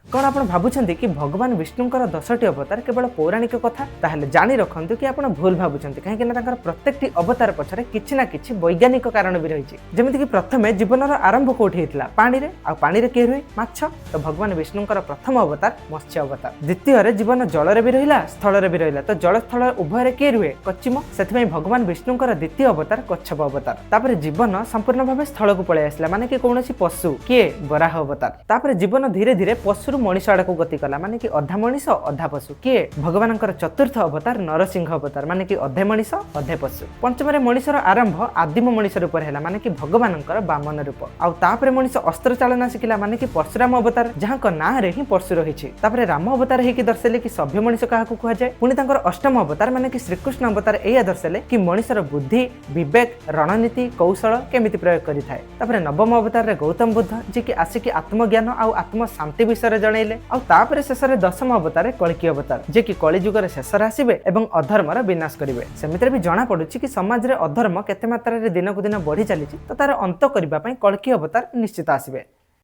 କ'ଣ ଆପଣ ଭାବୁଛନ୍ତି କି ଭଗବାନ ବିଷ୍ଣୁଙ୍କର 10ଟି ଅବତାର କେବଳ ପୌରାଣିକ କଥା? ତାହେଲେ ଜାଣି ରଖନ୍ତୁ କି ଆପଣ ଭୁଲ ଭାବୁଛନ୍ତି, କାହିଁକି ନା ତାଙ୍କର ପ୍ରତ୍ୟେକଟି ଅବତାର ପଛରେ କିଛି ନା କିଛି ବୈଜ୍ଞାନିକ କାରଣ ବି ରହିଛି। ଯେମିତିକି ପ୍ରଥମେ ଜୀବନର ଆରମ୍ଭ କୋଉଠି ହେଇଥିଲା? ପାଣିରେ। ଆଉ ପାଣିରେ କିଏ ରୁହେ? ମାଛ। ତ ଭଗବାନ ବିଷ୍ଣୁଙ୍କର ପ୍ରଥମ ଅବତାର ମତ୍ସ୍ୟ ଅବତାର। ଦ୍ୱିତୀୟରେ ଜୀବନ ଜଳରେ ବି ରହିଲା, ସ୍ଥଳରେ ବି ରହିଲା। ତ ଜଳ ସ୍ଥଳ ଉଭୟରେ କିଏ ରୁହେ? କଚ୍ଛପ। ସେଥିପାଇଁ ଭଗବାନ ବିଷ୍ଣୁଙ୍କର ଦ୍ୱିତୀୟ ଅବତାର କଚ୍ଛପ ଅବତାର। ତାପରେ ଜୀବନ ସମ୍ପୂର୍ଣ୍ଣ ଭାବେ ସ୍ଥଳକୁ ପଳେଇ ଆସିଲା, ମାନେ କି କୌଣସି ପଶୁ। କିଏ? ବରାହ ଅବତାର। ତାପରେ ଜୀବନ ଧୀରେ ଧୀରେ ପଶୁରୁ ମଣିଷ ଆଡ଼କୁ ଗତି କଲା, ମାନେ କି ଅଧା ମଣିଷ ଅଧା ପଶୁ। କିଏ? ଭଗବାନଙ୍କର ଚତୁର୍ଥ ଅବତାର ନରସିଂହ ଅବତାର, ମାନେ କି ଅଧେ ମଣିଷ ଅଧେ ପଶୁ। ପଞ୍ଚମରେ ମଣିଷର ଆରମ୍ଭ ଆଦିମ ମଣିଷ ରୂପରେ ହେଲା, ମାନେ କି ଭଗବାନଙ୍କର ବାମନ ରୂପ। ଆଉ ତାପରେ ମଣିଷ ଅସ୍ତ୍ର ଚାଳନା ଶିଖିଲା, ମାନେ କି ପରଶୁରାମ ଅବତାର, ଯାହାଙ୍କ ନାଁରେ ହିଁ ପରଶୁ ରହିଛି। ତାପରେ ରାମ ଅବତାର ହେଇକି ଦର୍ଶେଇଲେ କି ସଭ୍ୟ ମଣିଷ କାହାକୁ କୁହାଯାଏ। ପୁଣି ତାଙ୍କର ଅଷ୍ଟମ ଅବତାର, ମାନେ କି ଶ୍ରୀକୃଷ୍ଣ ଅବତାର, ଏଇଆ ଦର୍ଶେଇଲେ କି ମଣିଷର ବୁଦ୍ଧି, ବିବେକ, ରଣନୀତି, କୌଶଳ କେମିତି ପ୍ରୟୋଗ କରିଥାଏ। ତାପରେ ନବମ ଅବତାରରେ ଗୌତମ ବୁଦ୍ଧ, ଯିଏକି ଆସିକି ଆତ୍ମଜ୍ଞାନ ଆଉ ଆତ୍ମ ଶାନ୍ତି ବିଷୟରେ ଜଣେଇଲେ। ଆଉ ତାପରେ ଶେଷରେ ଦଶମ ଅବତାରରେ କଳ୍କି ଅବତାର, ଯିଏକି କଳି ଯୁଗରେ ଶେଷରେ ଆସିବେ ଏବଂ ଅଧର୍ମର ବିନାଶ କରିବେ। ସେମିତିରେ ବି ଜଣା ପଡୁଛି କି ସମାଜରେ ଅଧର୍ମ କେତେ ମାତ୍ରାରେ ଦିନକୁ ଦିନ ବଢି ଚାଲିଛି, ତ ତାର ଅନ୍ତ କରିବା ପାଇଁ କଳ୍କି ଅବତାର ନିଶ୍ଚିତ ଆସିବେ।